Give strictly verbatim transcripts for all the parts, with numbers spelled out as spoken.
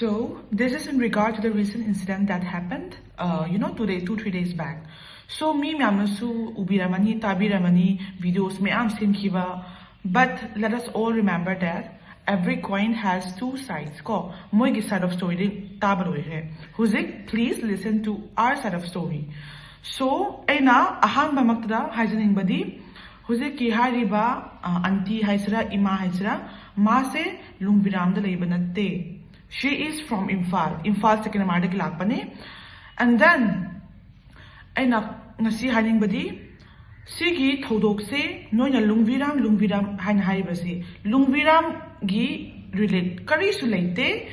So, this is in regard to the recent incident that happened, uh, you know, two days, two, three days back. So, mi mayamnasu ubiramani, tabiramani, videos mayam semkhiba. But let us all remember that every coin has two sides ko. Moigi side of story din taba loire. Huzik, please listen to our side of story. So, eina ahanba maktada haijaningbadi, huzikki hairiba, uh, auntie haisira, ima haisira, mase Lungviram da leiba natte. She is from Imphal. Imphal Second M R da kilakpane. And then, eina ngasi hainingbadi, sigi thoudokse, noina Lungviram, Lungviram haina haibase. Lungviram gi relate karisu leite,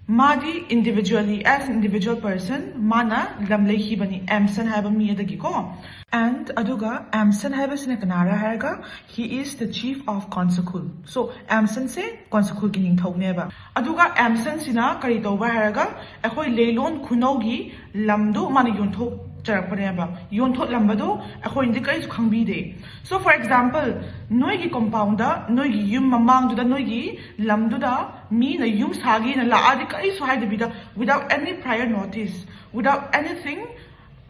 madi individually, as an individual person, mana lam leikhi bani Amson haiba mi adagi ko. And aduga Amson haibasina kanara haiga, he is the chief of Konsakhul. So, Amson se Konsakhul ki ningthou neba. Aduga Amson sina kari touba haiga, akhoi Leilon Khunougi lamdu mana yonthou charapneba. Yonthou lambadu, akhoi indi karisu khangbide. So, for example, noigi compound da, noigi yum mamangduda, noigi lamduda, mina yum sagi na laadi karisu haidabida, without any prior notice, without anything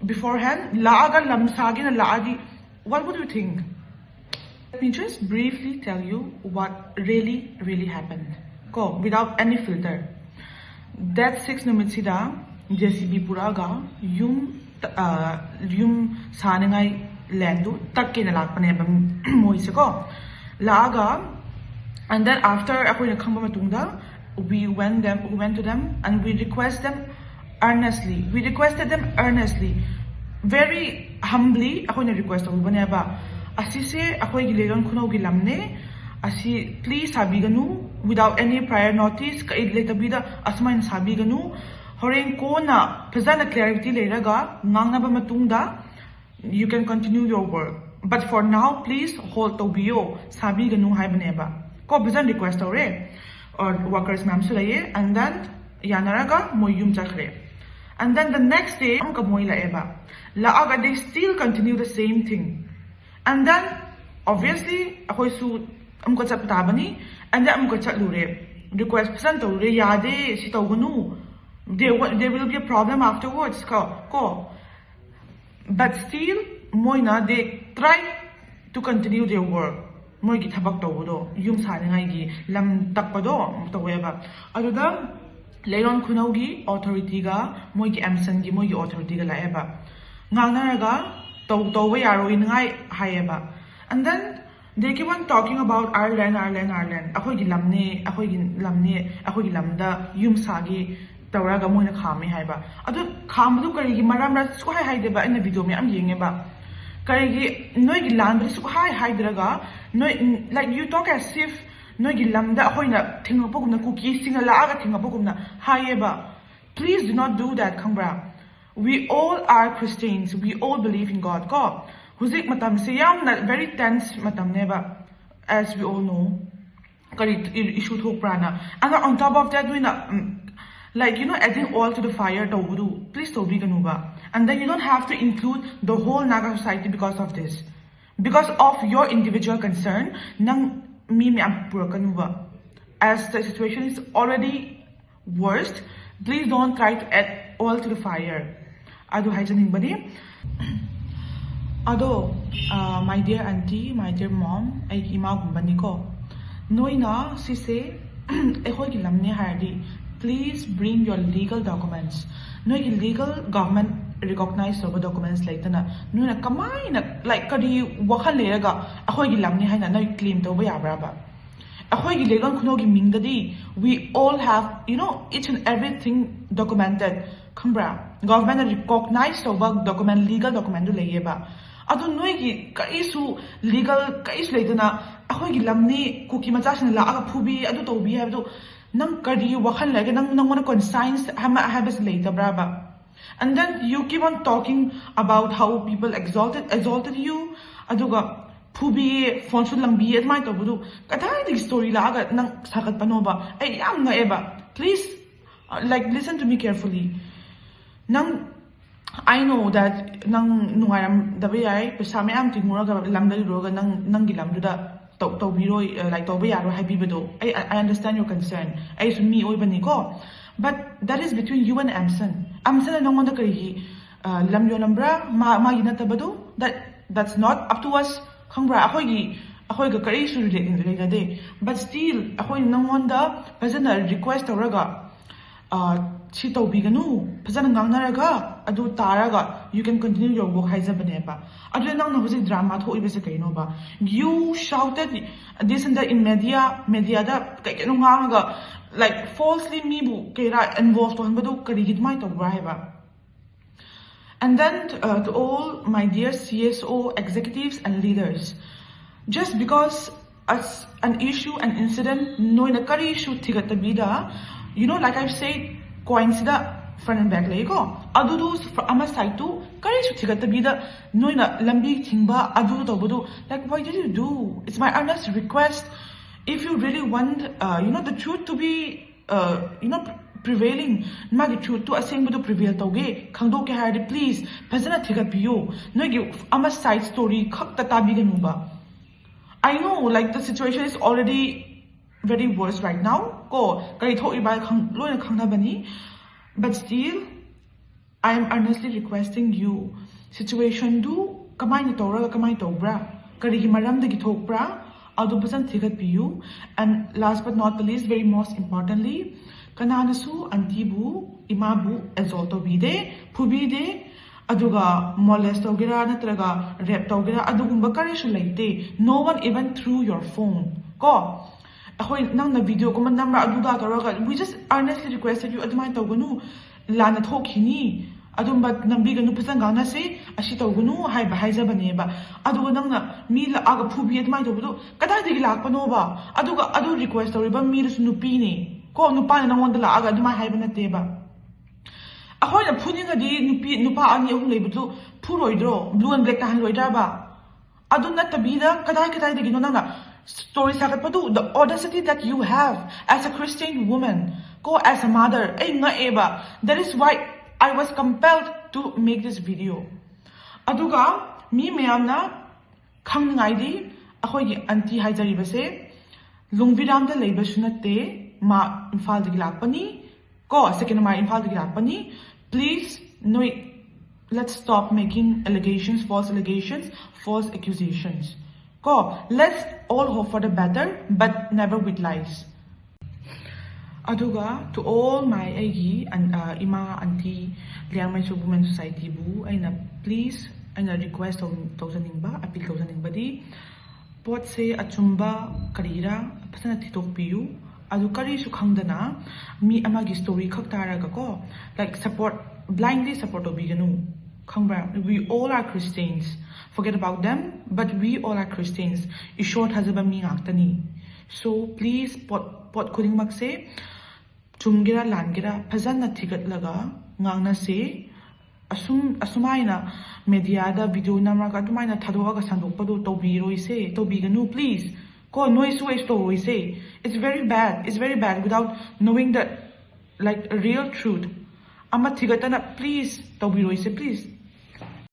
beforehand, laaga lam sagi na laadi, what would you think? Let me just briefly tell you what really, really happened. Ko, without any filter. That six numit sida, J C B puraga, yum, uh, yum saningai lendu, takkena lakpaneba moise ko. Laaga, and then after akhoi na khangba matungda, we went them, we went to them and we request them earnestly. We requested them earnestly. Very humbly, akhoina request toubaneba. Asise, akhoigi Leilon Khunougi lamne. Asi, please sabiganu, without any prior notice, ka letabida, asumai sabiganu. Horen kona, phajana clarity leiraga, ngangnaba matungda, you can continue your work. But for now, please hold toubiyo, sabiganu haibaneba. Ko phajana request toure, or workers mayamsu leiye, and then yanaraga moi yum chakre. And then the next day, amka moi laeba. Laaga they still continue the same thing. And then, obviously, akhoisu amka chat tabani, and then amka chatlure. Request phajana toure, yade, si touganu. There, wa- there will be a problem afterwards, ko, ko. But still, moina, they try to continue their work. Moigi thabak toudo, yum saningaigi lam takpado, toueba. Aduda, Leilon Khunougi authority ga, moigi Amson gi, moigi authority ga laeba. Ngangnaraga, tou, touba yaroingai haieba. And then, they keep on talking about our land, our land, our land. Akhoigi lamne, akhoigi lamne, akhoigi lamda yum sagi, touraga moina khami haiba. Adu khambadu karigi maramra sukhai haideba, eina video mayam yengeba. Karigi noigi lanbadu sukhai haideraga, noi, like, you talk as if noigi lamda akhoina thingapagumna, Kuki singna laaga thingapagumna haieba. Please do not do that, khangbra. We all are Christians. We all believe in God. Ko, huzik matamse yamna very tense matamneba, as we all know. Kari i- issue thokprana. And on top of that, noina, mm, like, you know, adding oil to the fire, toudu. Please, toubikanuba. And then you don't have to include the whole Naga society because of this. Because of your individual concern, nang mi mayam purakanuba. As the situation is already worst, please don't try to add oil to the fire. Adu haijaningbani. Ado, uh, my dear auntie, my dear mom, aiki ima gumbani ko. Noina sise, eihoigi lamne haidi, please bring your legal documents. Noigi legal government recognize touba documents leitana, noina kamaina, like, kari wakhal leiraga, eihoigi lamne haina, noi claim touba yabraba. Eihoigi Leilon Khunougi mingdadi, we all have, you know, each and everything documented. Khangbra, government na recognize touba document, legal document du leiyeba. Adu noigi kaisu legal kaisu leitana, eihoigi lamne Kuki machasina laaga phubi, adu toubi haibadu. Nang kari wakhal leiga, nang, nangona conscience hama, haibas leitabraba. And then you keep on talking about how people exalted, exalted you. Aduga, phubi, phone su lambi, admai toubudu. Kadaidagi story laaga nang sakat panoba. Ai, yam ngaeba. Please, uh, like, listen to me carefully. Nang, I know that nang nungairamdaba yai, paisa mayam tinguraga lamda roga nang, nanggi lamduda tou, toubiroi, uh, like, touba yaroi haibibadu. I, I I understand your concern. Aisu mi oibani ko. But that is between you and Amson. Amson na nangwon da kari hi, uh, lam yo lam bra, ma, ma yina ta badu. That, that's not up to us. Khang bra, akhoi gi, akhoi ga kari su ri le, le na de. But still, akhoi nangwon da, pazana request ta raga, uh, si tau bi ganu, pazana ngang na raga, adu ta raga, you can continue your work hai za bane ba. Adu nang na husi drama tho ibe se kai no ba. You shouted this and that in media, media da, kai kai no ngang ga, like, falsely mi bu kei ra involved to han ba do kari git mai to bra ba. And then, uh, to all my dear C S O executives and leaders, just because as an issue, an incident, noi na kari issue thiga tabida, you know, like I've said, coin sida front and back lei ko. Adu du ama side tu kari issue thiga tabida, noi na lambi thingba adu to budu. Like, why did you do? It's my earnest request. If you really want, uh, you know, the truth to be uh, you know, prevailing, magi truth tu asengba tu prevail tauge, khangdoh ke hairadi, please, phajana thiga piyo. Noigi ama side story khak ta tabi ganu ba. I know, like, the situation is already very worse right now. Ko, kari tho ibai khang, loina khangna bani. But still, I am earnestly requesting you, situation du kamai na taura, kamai taubra, kari gi maram da gi thokbra, adu pasan thigat piyu. And last but not the least, very most importantly, kanana su aunty bu, ima bu, exalt to bi de, phu bi de, aduga molest to gira, natraga rape to gira, adugumba kari su leite. No one even threw your phone. Ko, akhoi nang na video ko man namra adu da ka raga, we just earnestly requested you, adumai tau ganu, la na thok hini, adumba nambi ganu pasan gang na se, asi tau ganu, hai ba, hai ja ba ne ba. Aduga nang na, mi la aga phu bi adumai tau ganu, kadai digi lak pa no ba. Aduga, adu request tau riba, mi su nupi ne. Ko nupa na nang wanda la aga, adumai hai ba na te ba. Akhoi na phu ni nga di, nupi, nupa ani ahung lei bu tu, phu roi dro, blue and black ta han roi da ba. Adu natabida, kadai kadai dagi no nang na story sagat pa tu, the audacity that you have as a Christian woman, ko as a mother, ei nga e ba. That is why I was compelled to make this video. Aduga, mi mayam na khang ngai di, akhoi gi aunty hai jari ba se, Lungviram da lei ba su na te, ma Imphal dagi lak pa ni, Ko, second amar Imphal dagi lak pa ni. Please, noi, let's stop making allegations, false allegations, false accusations. Ko, let's all hope for the better, but never with lies. Aduga, to all my aigi and, uh, ima aunty, Liangmai Cho Women Society bu, aina please, aina request to, to janing ba, appeal to janing ba di. Pot se achumba karira, pasana thitok piyu, adu kari su khangdana, mi amagi story khak tara ga ko, like, support, blindly support to biganu. Khangba, we all are Christians. Forget about them, but we all are Christians. Ishwar thajaba mi ngaktani. So please, pot, pot khuding mak se, Chum gira, lan gira, phajana thigat laga, ngangna se, asum, asumai na media da video namra ka, tumai na thado aga sandok pa do, tobi roi se, tobi ganu, please. Ko noi su is to roi se. It's very bad. It's very bad without knowing the, like, real truth. Ama thigatana, please, tobi roi se, please.